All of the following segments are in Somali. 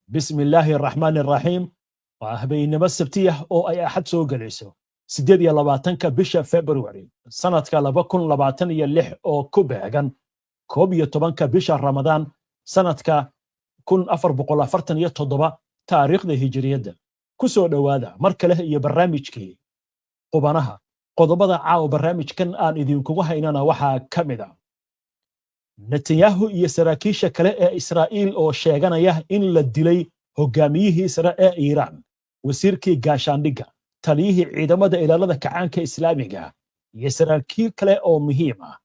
Bismi illaahi araxmaani araxiim. Waa habeennimo Sabtiyah oo ay Axad soo gelayso, 28-ka bisha February sanadka 2026, oo ku beegan 11-ka bisha Ramadaan sanadka 1447 taariikhda Hijiriyadda. Ku soo dhowaada mar kale iyo barnaamijkii Qubanaha. Qodobada caawa barnaamijkan aan idinkugu haynana waxaa ka mid a Netanyahu iyo saraakiisha kale ee Israa'iil oo sheeganaya in la dilay hogaamiyihii sare ee Iiraan, wasiirkii gaashaandhigga, taliyihii ciidamada ilaalada kacaanka Islaamiga iyo saraakiil kale oo muhiim ah.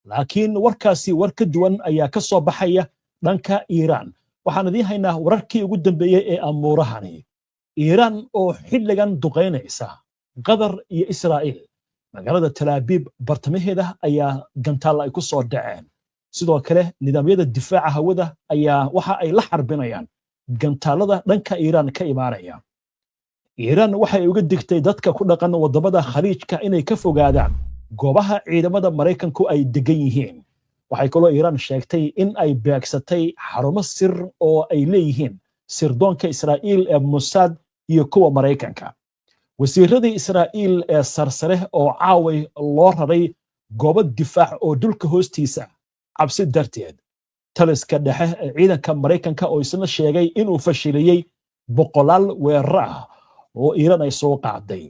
Laakiin warkaasi war ka duwan ayaa ka soo baxaya dhanka Iiraan. Waxaan idiin haynaa wararkii ugu dambeeyey ee amuurahani. Iiraan oo xilligan duqaynaysa Qatar iyo Israa'iil, magaalada Talaabiib bartamaheeda ayaa gantaalla ay ku soo dhaceen. Sidoo kale nidaamyada difaaca hawada ayaa waxa ay la xarbinayaan gantaallada dhanka Iiraan ka imaanaya. Iiraan waxay uga digtay dadka ku dhaqan waddamada Khaliijka inay ka fogaadaan goobaha ciidamada Maraykanku ay degan yihiin. Waxay kaloo Iiraan sheegtay in ay beegsatay xarumo sir oo ay leeyihiin sirdoonka Israa'iil ee Mossad iyo kuwa Maraykanka. Wasiiradii Israa'iil ee sarsare oo caaway loo raray goobo difaac oo dhulka hoostiisa cabsi darteed. Taliska dhexe ee ciidanka Maraykanka oo isna sheegay inuu fashiliyey boqolaal weeraro ah oo Iiraan ay soo qaaday.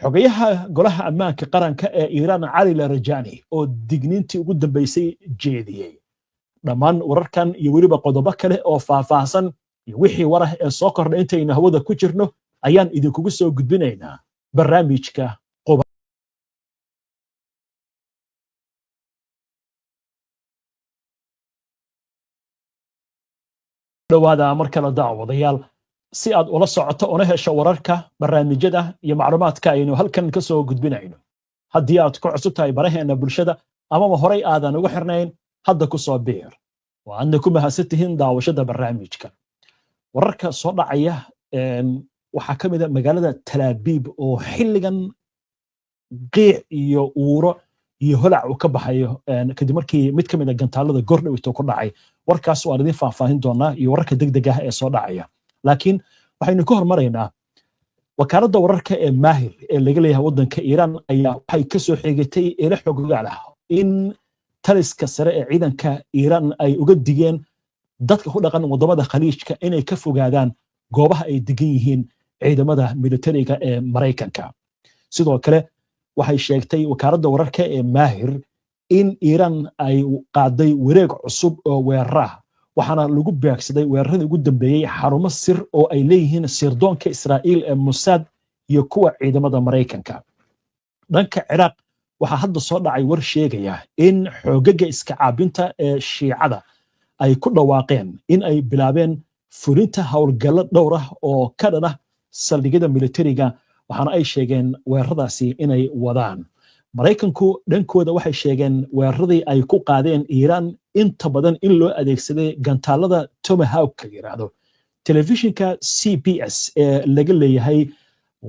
Xogayaha Golaha Ammaanka Qaranka ee Iiraan, Cali Larajani, oo digniintii ugu dambeysay jeediyey. Dhammaan wararkan iyo weliba qodobo kale oo faahfaahsan iyo wixii warah ee soo kordha intaynu hawada ku jirno ayaan idinkugu soo gudbinaynaa barnaamijka. Dhowaada mar kale, daawadayaal. Si aad ula socoto una hesho wararka, barnaamijyada iyo macluumaadka aynu halkan ka soo gudbinayno, haddii aad ku cusub tahay baraheena bulshada amaba horay aadan ugu xirnayn, hadda ku soo biir. Waa aadna ku mahadsan tihiin daawashada barnaamijka. Wararka soo dhacaya waxaa ka mid a magaalada Talaabiib oo xilligan qiic iyo uuro iyo holac uu ka baxayo kadib markii mid ka mid a gantaalada gordhowito ku dhacay. Warkaas waan idin faahfaahin doonaa iyo wararka degdeg ah ee soo dhacaya, laakiin waxaynu ka hormaraynaa wakaaladda wararka ee Maahir ee laga leeyahay waddanka Iiraan ayaa waxay ka soo xeegatay ilo xogogaal ah in taliska sare ee ciidanka Iiraan ay uga digeen dadka ku dhaqan waddamada Khaliijka inay ka fogaadaan goobaha ay degan yihiin ciidamada militariga ee Maraykanka. Sidoo kale waxay sheegtay wakaaladda wararka ee Maahir in Iiraan ay qaaday wareeg cusub oo weerar ah, waxaana lagu beegsaday weeraradii ugu dambeeyey xarumo sir oo ay leeyihiin sirdoonka Israa'iil ee Mossad iyo kuwa ciidamada Maraykanka. Dhanka Ciraaq waxaa hadda soo dhacay war sheegaya in xoogaga iska caabinta ee Shiicada ay ku dhawaaqeen in ay bilaabeen fulinta howlgallo dhowr ah oo ka dhan ah saldhigyada militariga, waxaana ay sheegeen weeraradaasi inay wadaan. Maraykanku dhankooda waxay sheegeen weeraradii ay ku qaadeen Iiraan inta badan in loo adeegsaday gantaalada Tomahawk la yidhaahdo. Telefishinka CBS ee laga leeyahay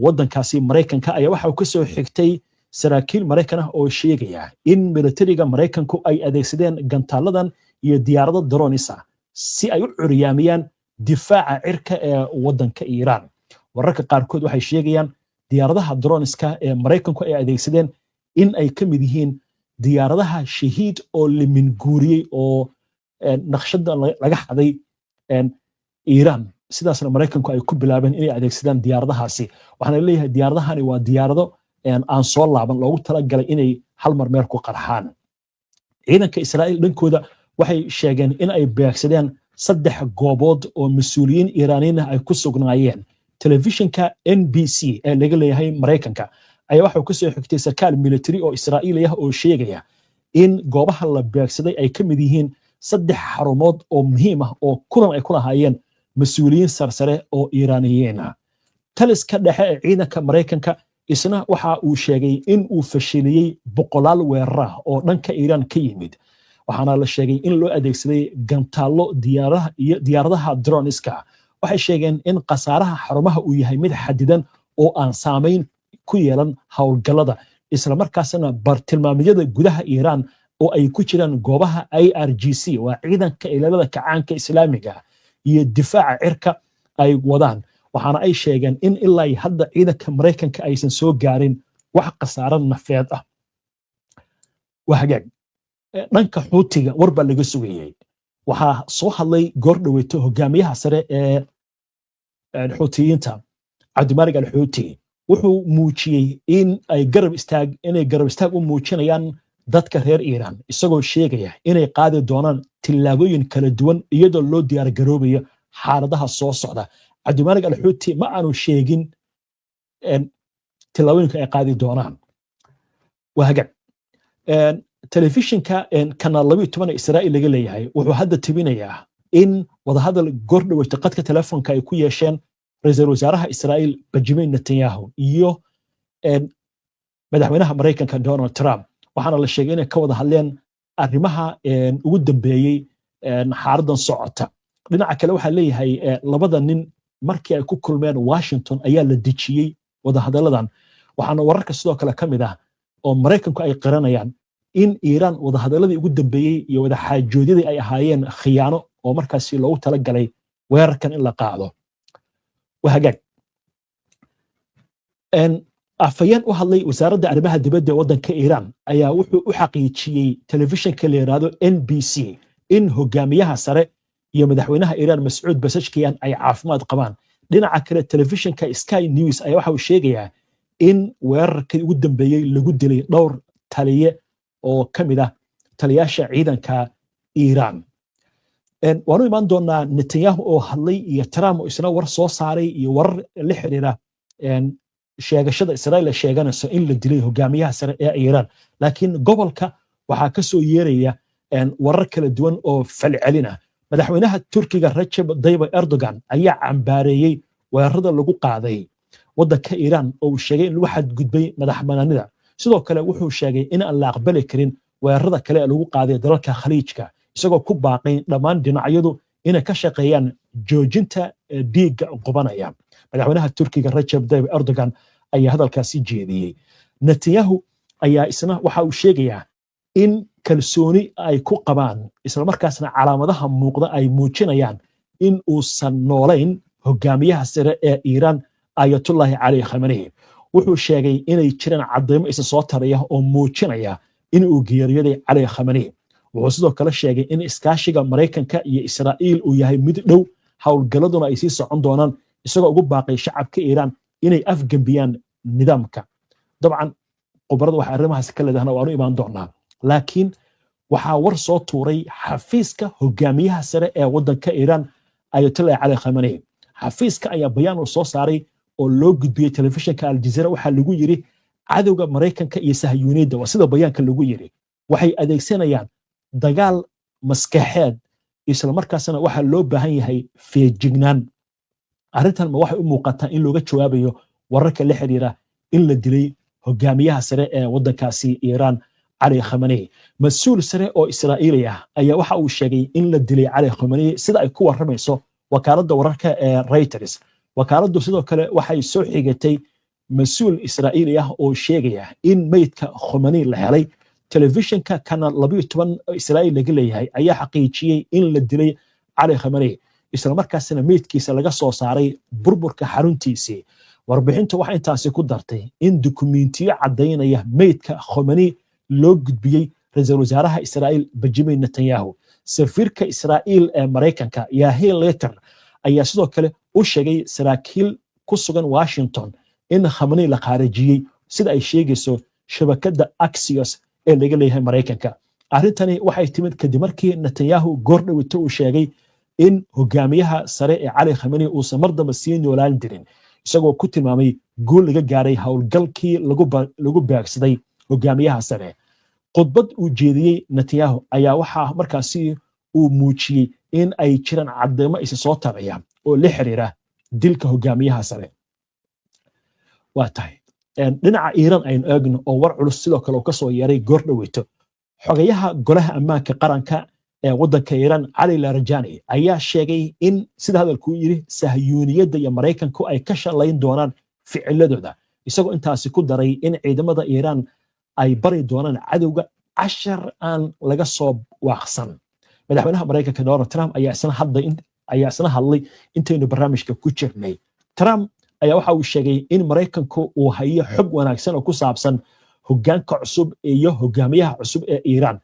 waddankaasi Maraykanka ayaa waxa uu ka soo xigtay saraakiil Maraykan ah oo sheegaya in militariga Maraykanku ay adeegsadeen gantaaladan iyo diyaarado drones ah si ay u curyaamiyaan difaaca cirka ee waddanka Iiraan. Wararka qaarkood waxay sheegayaan diyaaradaha droneska ee Maraykanku ay adeegsadeen in ay ka mid yihiin diyaaradaha Shahiid oo limin guuriyey oo naqshada laga xaday Iiraan, sidaasna Maraykanku ay ku bilaabeen inay adeegsadaan diyaaradahaasi. Waxaana leeyahay diyaaradahani waa diyaarado aan soo laaban, loogu talagalay inay hal mar meel ku qarxaan. Ciidanka Israa'iil dhankooda waxay sheegeen in ay beegsadeen 3 goobood oo mas-uuliyiin Iiraaniyiin ah ay ku sugnaayeen. Telefishinka NBC ee laga leeyahay Maraykanka ayaa waxuu ka soo xigtay sarkaal military oo Israa'iili ah oo sheegaya in goobaha la beegsaday ay ka mid yihiin 3 xarumood oo muhiim ah oo kulan ay ku lahaayeen mas-uuliyiin sarsare oo Iiraaniyiin ah. Taliska dhexe ee ciidanka Maraykanka isna waxa uu sheegay in uu fashiliyey boqolaal weerar ah oo dhanka Iiraan ka yimid, waxaana la sheegay in loo adeegsaday gantaallo diyaaradaha iyo diyaaradaha droneska. Waxay sheegeen in khasaaraha xarumaha uu yahay mid xadidan oo aan saamayn ku yeelan howlgallada, islamarkaasna bartilmaameedyada gudaha Iiraan oo ay ku jiraan goobaha IRGC, waa ciidanka ilaalada kacaanka Islaamiga, iyo difaaca cirka ay wadaan. Waxaana ay sheegeen in ilaa hadda ciidanka Maraykanka aysan soo gaarin wax khasaaro nafeed ah. Waa hagaag. Dhanka Xuutiga war baa laga sugayey. Waxaa soo hadlay goor dhoweyto hogaamiyaha sare ee Xuutiyiinta, Cabdimalik Alxuuti. Wuxuu muujiyey in ay garab istaag inay garab istaag u muujinayaan dadka reer Iiraan, isagoo sheegaya inay qaadi doonaan tillaabooyin kala duwan iyadoo loo diyaar garoobayo xaaladaha soo socda. Cabdimalik Alxuuti ma aanu sheegin tillaabooyinka ay qaadi doonaan. Waa hagaag. Telefishinka Kanaal 12 Israa'iil laga leeyahay wuxuu hadda tebinayaa in wadahadal goordhaweyta qadka telefoonka ay ku yeesheen ra-iisul wasaaraha Israa'iil Benjamin Netanyahu iyo madaxweynaha Maraykanka Donald Trump. Waxaana la sheegay inay ka wada hadleen arrimaha ugu dambeeyey xaaladan socota. Dhinaca kale, waxaa leeyahay labada nin markii ay ku kulmeen Washington ayaa la dejiyey wadahadalladan. Waxaana wararka sidoo kale ka mid ah oo Maraykanku ay qiranayaan in Iiraan wadahadalladii ugu dambeeyey iyo wadaxaajoodyadii ay ahaayeen khiyaano oo markaasi loogu talagalay weerarkan in la qaado. Waa hagaag. Afhayeen u hadlay wasaaradda arrimaha dibadda ee waddanka Iiraan ayaa wuxuu u xaqiijiyey telefishinka la yidhaahdo NBC in hogaamiyaha sare iyo madaxweynaha Iiraan Mascuud Pezeshkian ay caafimaad qabaan. Dhinaca kale, telefishinka Sky News ayaa waxa uu sheegayaa in weerarkii ugu dambeeyey lagu dilay dhowr taliye oo ka mid ah taliyaasha ciidanka Iiraan. Waanu imaan doonaa Netanyahu oo hadlay iyo Trump oo isna war soo saaray iyo warar la xiriira sheegashada Israa'iil ay sheeganayso in la dilay hogaamiyaha sare ee Iiraan. Laakiin gobolka waxaa ka soo yeeraya warar kala duwan oo falcelin ah. Madaxweynaha Turkiga Rajab Tayyip Erdogan ayaa cambaareeyey weerarada lagu qaaday waddanka Iiraan oo uu sheegay in lagu xadgudbay madax banaanida. Sidoo kale, wuxuu sheegay in aan la aqbali karin weerarada kale ee lagu qaaday dalalka Khaliijka, isagoo ku baaqay dhammaan dhinacyadu inay ka shaqeeyaan joojinta dhiigga qubanaya. Madaxweynaha Turkiga Rajab Tayyip Erdogan ayaa hadalkaasi jeediyey. Netanyahu ayaa isna waxa uu sheegayaa in kalsooni ay ku qabaan, islamarkaasna calaamadaha muuqda ay muujinayaan in uusan noolayn hogaamiyaha sare ee Iiraan, Ayatullahi Cali Khamenei. Wuxuu sheegay inay jiraan caddaymo isa soo taraya oo muujinaya in uu geeriyooday Cali Khamenei. Wuxuu sidoo kale sheegay in iskaashiga Maraykanka iyo Israa'iil uu yahay mid dhow, howlgalladuna ay sii socon doonaan, isagoo ugu baaqay shacabka Iiraan inay afgembiyaan nidaamka. Dabcan, khubarada waxay arrimahaas ka leedahana waanu imaan doonaa. Laakiin waxaa war soo tuuray xafiiska hogaamiyaha sare ee waddanka Iiraan, Ayatollah Cali Khamenei. Xafiiska ayaa bayaan uu soo saaray oo loo gudbiyey telefishinka Aljazeera waxaa lagu yiri: cadowga Maraykanka iyo Sahyuuniyadda, waa sida bayaanka lagu yiri, waxay adeegsanayaan dagaal maskaxeed, islamarkaasna waxaa loo baahan yahay feejignaan. Arrintan ma waxay u muuqataa in looga jawaabayo wararka la xiriira in la dilay hogaamiyaha sare ee waddankaasi Iiraan, Cali Khamenei? Mas-uul sare oo Israa'iili ah ayaa waxa uu sheegay in la dilay Cali Khamenei, sida ay ku warramayso wakaaladda wararka ee Reuters. Wakaaladdu sidoo kale waxay soo xigatay mas-uul Israa'iili ah oo sheegaya in meydka Khamenei la helay. Telefishinka Kanaal 12 Israa'iil laga leeyahay ayaa xaqiijiyey in la dilay Cali Khamenei, islamarkaasna meydkiisa laga soo saaray burburka xaruntiisii. Warbixintu waxay intaasi ku dartay in dukumentiyo caddaynaya meydka Khamenei loo gudbiyey ra-iisul wasaaraha Israa'iil Benjamin Netanyahu. Safiirka Israa'iil ee Maraykanka, Yehiel Leiter, ayaa sidoo kale u sheegay saraakiil ku sugan Washington in Khamenei la khaarijiyey, sida ay sheegayso shabakadda Axios ee laga leeyahay Maraykanka. Arrintani waxay timid kadib markii Netanyahu goordhowito uu sheegay in hogaamiyaha sare ee Cali Khamenei uusan mar damba sii noolaan dirin, isagoo ku tilmaamay guul laga gaaray howlgalkii lagu beegsaday hogaamiyaha sare. Khudbad uu jeediyey Netanyahu ayaa waxaa markaasi uu muujiyey in ay jiraan cadeymo isa soo taraya oo la xiriira dilka hogaamiyaha sare. Waa tahay. Dhinaca Iiraan aynu eegno oo war culus sidoo kale uu ka soo yeeray goor dhoweyto. Xogayaha Golaha Ammaanka Qaranka ee waddanka Iiraan, Cali Larijani, ayaa sheegay in, sida hadalkuu yidhi, Sahyuuniyadda iyo Maraykanku ay ka shalayn doonaan ficiladooda, isagoo intaasi ku daray in ciidamada Iiraan ay bari doonaan cadowga cashar aan laga soo waaqsan. Madaxweynaha Maraykanka Donald Trump ayaa isna hadlay. Ayaa isna hadlay intaynu barnaamijka ku jirnay. Trump ayaa waxa uu sheegay in Maraykanku uu hayo xog wanaagsan oo ku saabsan hoggaanka cusub iyo hogaamiyaha cusub ee Iiraan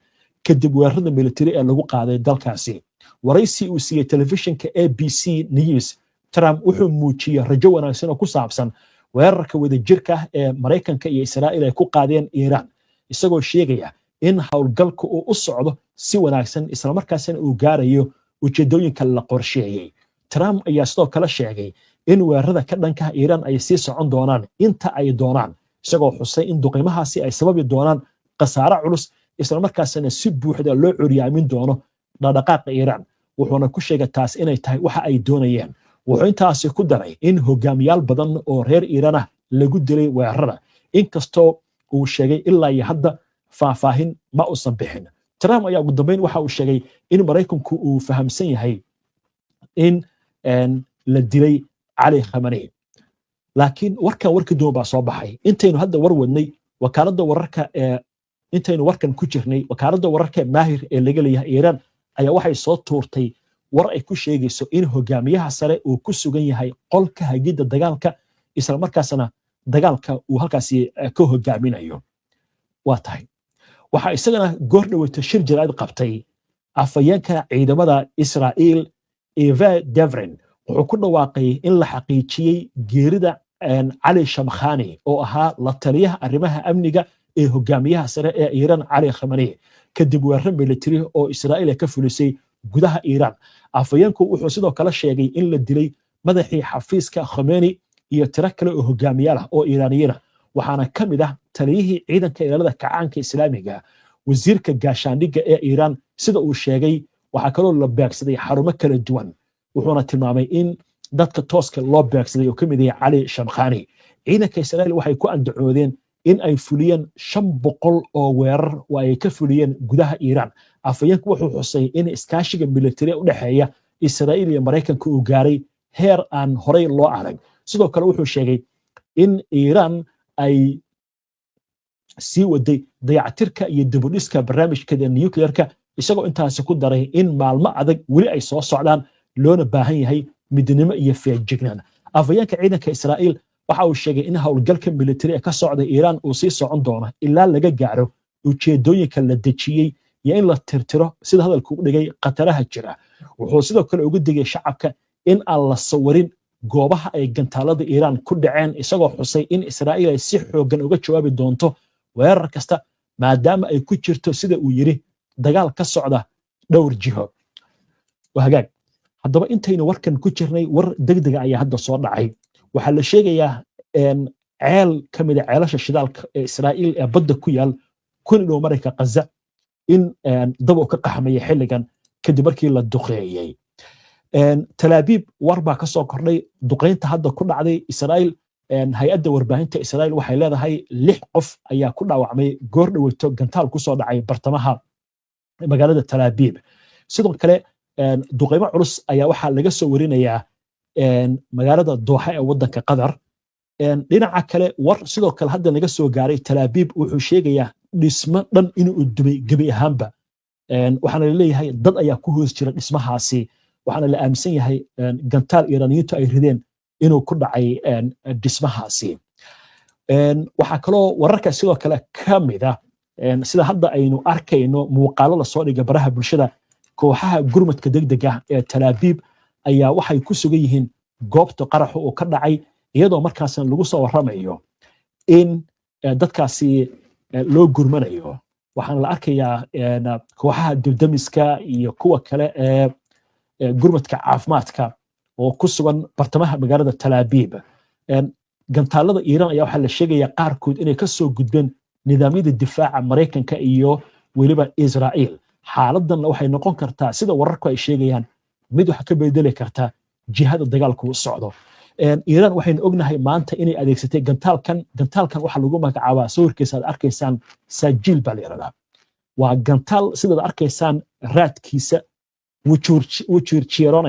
kadib weerarada militari ee lagu qaaday dalkaasi. Waraysi uu siiyey telefishinka ABC News, Trump wuxuu muujiyey rajo wanaagsan oo ku saabsan weerarka wadajirka ah ee Maraykanka iyo Israa'iil ay ku qaadeen Iiraan, isagoo sheegaya in howlgalka uu u socdo si wanaagsan, islamarkaasina uu gaarayo ujeedooyinka la qorsheeyey. Trump ayaa sidoo kale sheegay in weerarada ka dhanka Iiraan ay sii socon doonaan inta ay doonaan, isagoo xusay in duqimahaasi ay sababi doonaan khasaare culus, islamarkaasina si buuxda loo curyaamin doono dhaqdhaqaaqa Iiraan. Wuxuuna ku sheegay taas inay tahay waxa ay doonayeen. Wuxuu intaasi ku daray in hogaamiyaal badan oo reer Iiraan ah lagu dilay weerarada, inkastoo uu sheegay ilaa iyo hadda faahfaahin ma uusan bixin. Trump ayaa ugu dambeyn waxa uu sheegay in Maraykanku uu fahamsan yahay in la dilay Cali Khamani. Laakiin warkan warka duwan baa soo baxay intaynu hadda war wadnay. Wakaaladda wararka ee intaynu warkan ku jirnay, wakaaladda wararka Maahir ee laga leeyahay Iiraan ayaa waxay soo tuurtay war ay ku sheegayso in hogaamiyaha sare uu ku sugan yahay qolka hagidda dagaalka, islamarkaasna dagaalka uu halkaasi ka hogaaminayo. Waa tahay, waxaa isagana goor dhaweyto shir jaraa'id qabtay afhayeenka ciidamada Israa'iil, Eva Devrin. Wuxuu ku dhawaaqay in la xaqiijiyey geerida Cali Shamkhani, oo ahaa la taliyaha arrimaha amniga ee hogaamiyaha sare ee Iiraan, Cali Khamani, kadib weeraro militari oo Israa'iil ay ka fulisay gudaha Iiraan. Afhayeenku wuxuu sidoo kale sheegay in la dilay madaxii xafiiska Khomeni iyo tiro kale oo hogaamiyaal ah oo Iiraaniyiin ah, waxaana ka mid ah taliyihii ciidanka ilaalada kacaanka Islaamiga, wasiirka gaashaandhigga ee Iiraan. Sida uu sheegay, waxaa kaloo la beegsaday xarumo kala duwan, wuxuuna tilmaamay in dadka tooska loo beegsaday oo ka mid yahay Cali Shamkhani. Ciidanka Israa'iil waxay ku andacoodeen in ay fuliyeen 500 oo weerar oo ay ka fuliyeen gudaha Iiraan. Afhayeenku wuxuu xusay in iskaashiga militari u dhexeeya Israa'iil iyo Maraykanka uu gaaray heer aan horey loo arag. Sidoo kale wuxuu sheegay in Iiraan ay sii waday dayactirka iyo dibudhiska barnaamijkeeda nuclearka, isagoo intaasi ku daray in maalmo adag weli ay soo socdaan, loona baahan yahay midnimo iyo feejignaan. Afhayeenka ciidanka Israa'iil waxa uu sheegay in howlgalka militari ee ka socda Iiraan uu sii socon doono ilaa laga gaaro ujeedooyinka la dejiyey iyo in la tirtiro, sida hadalka u dhigay, khataraha jira. Wuxuu sidoo kale uga digay shacabka in aan la sawirin goobaha ay gantaalada Iiraan ku dhaceen, isagoo xusay in Israa'iil ay si xooggan uga jawaabi doonto weerar kasta, maadaama ay ku jirto, sida uu yidhi, dagaal ka socda dhowr jiho. Hagaag, haddaba intaynu warkan ku jirnay, war degdega ayaa hadda soo dhacay. Waxaa la sheegayaa ceel ka mida ceelasha shidaalka ee Israa'iil ee badda ku yaal, kuna dhow marinka Qaza, in dab uu ka qaxmaya xilligan kadib markii la duqeeyey. Talaabiib war baa ka soo kordhay duqeynta hadda ku dhacday Israa'iil. Hay-adda warbaahinta Israa'iil waxay leedahay lix qof ayaa ku dhaawacmay goor dhaweyto gantaal ku soo dhacay bartamaha magaalada Talaabiib. Sidoo kale duqeymo culus ayaa waxaa laga soo warinayaa magaalada Dooxa ee waddanka Qatar. Dhinaca kale, war sidoo kale hadda naga soo gaaray Talaabiib wuxuu sheegayaa dhismo dhan inuu dumay gebi ahaanba, waxaana laleeyahay dad ayaa ku hoos jira dhismahaasi, waxaana la aaminsan yahay gantaal Iiraaniyiintu ay rideen inuu ku dhacay dhismahaasi. Waxaa kaloo wararka sidoo kale ka mida, sida hadda aynu arkayno muuqaalo lasoo dhigay baraha bulshada, kooxaha gurmadka degdega ee Talaabiib ayaa waxay ku sugan yihiin goobta qaraxu uu ka dhacay, iyadoo markaasna lagu soo warramayo in dadkaasi loo gurmanayo. Waxaana la arkayaa kooxaha dibdamiska iyo kuwa kale ee gurmadka caafimaadka oo ku sugan bartamaha magaalada Talaabiib. Gantaalada Iiraan ayaa waxaa la sheegayaa qaarkood inay ka soo gudbeen nidaamyada difaaca Maraykanka iyo weliba Israa'iil. Xaaladanna waxay noqon kartaa, sida wararku ay sheegayaan, mid wax ka bedeli karta jihada dagaalku u socdo. Iiraan waxaynu ognahay maanta inay adeegsatay gantaalkan. Gantaalkan waxaa lagu magacaabaa, sawirkiisa aad arkaysaan, Saajiil baa la yidhahdaa. Waa gantaal sidaad arkaysaan raadkiisa wuu jiirjiiroonaya.